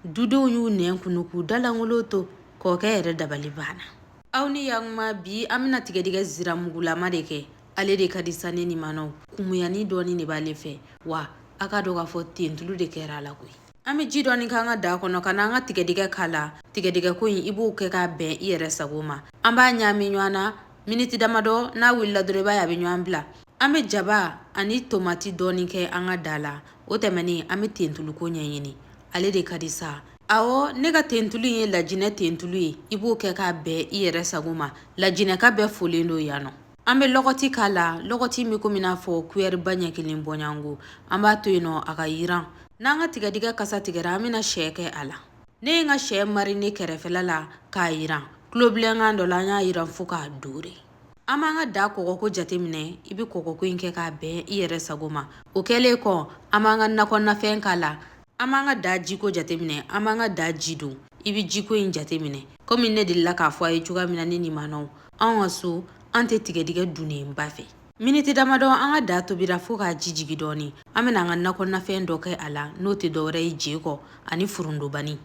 Dudenw y'u nɛn kunu k'u dalankolon to, kɔkɛ yɛrɛ dabali banna. Aw ni yakuma, bi an bɛna tigɛdɛgɛ ziramugulama de kɛ. Ale de ka di sa ne nimanaw. Kumuyani dɔɔni de b'ale fɛ, wa a ka dɔn k'a fɔ tentulu de kɛra a la koyi. An bɛ ji dɔɔni k'an ka da kɔnɔ ka n'an ka tigɛdɛgɛ k'a la. Tigɛdɛgɛ ko in, i b'o kɛ k'a bɛn i yɛrɛ sago ma. An b'a ɲaami ɲɔgɔn na miniti damadɔ, n'a wulila dɔrɔn i b'a ye a bɛ ɲɔgɔn bila. An bɛ jaba ani tomati dɔɔni kɛ an ka da la. O tɛmɛnen, an bɛ tentuluko ɲɛɲini. Ale de ka di sa. Awɔ, ne ka tentulu in ye lajinɛ tentulu ye. I b'o kɛ k'a bɛn i yɛrɛ sago ma. Lajinɛka bɛɛ folen don yan nɔ. An bɛ lɔgɔti k'a la. Lɔgɔti bɛ komi n'a fɔ kuyɛriba ɲɛ kelen bɔɲɔgɔnko. An b'a to yen nɔ a ka yiran. N'an ka tigɛdɛgɛ kasa tigɛra, an bɛna sɛ kɛ a la. Ne ye n ka sɛ mariner kɛrɛfɛla la k'a yiran tulobilenkan dɔ la. An y'a yiran fo k'a dorer. An b'an ka da kɔgɔko jateminɛ. I bɛ kɔgɔko in kɛ k'a bɛn i yɛrɛ sago ma. O kɛlen kɔ, an b'an ka nakɔnafɛn k'a la. An b'an ka da jiko jateminɛ. An b'an ka da ji don. I bɛ jiko in jateminɛ. Komi ne delila k'a fɔ a ye cogoya min na, ne nimanaw, anw ka so, an tɛ tigɛdɛgɛ dunnenba fɛ. Miniti damadɔ, an ka da tobira fo k'a ji jigi dɔɔni. An bɛna an ka nakɔnafɛn dɔ kɛ a la, n'o tɛ dɔwɛrɛ ye je kɔ ani furundobani.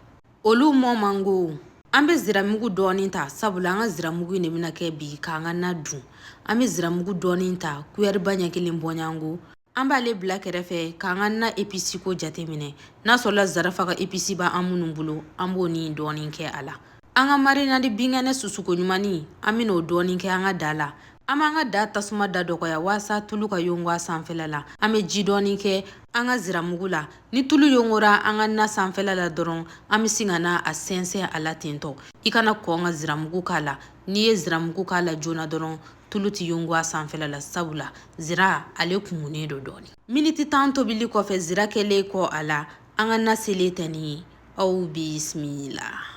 Olu mɔ man go. An bɛ ziramugu dɔɔni ta, sabula an ka ziramugu in de bɛna kɛ bi k'an ka na dun. An bɛ ziramugu dɔɔni ta, kuyɛriba ɲɛ kelen bɔɲɔgɔnko. An b'ale bila kɛrɛfɛ k'an ka na episi ko jateminɛ. N'a sɔrɔla zarafa ka episi b'an minnu bolo, an b'o ni dɔɔni kɛ a la. An ka marinadi binkɛnɛ susuko ɲumanni, an bɛna o dɔɔni kɛ an ka da la. An b'an ka da tasuma da dɔgɔya waasa tulu ka yongo a sanfɛla la. An bɛ ji dɔɔni kɛ an ka ziramugu la. Ni tulu yongora an ka na sanfɛla la dɔrɔn, an bɛ sin ka na a sɛnsɛn a la tentɔ. I kana kɔn ka ziramugu k'a la. N'i ye ziramugu k'a la joona dɔrɔn, tulu tɛ yongo a sanfɛla la, sabula zira ale kumunen don dɔɔni. Miniti 10 tobili kɔfɛ, zira kɛlen kɔ a la, an ka na selen tɛ nin ye. Aw bisimila.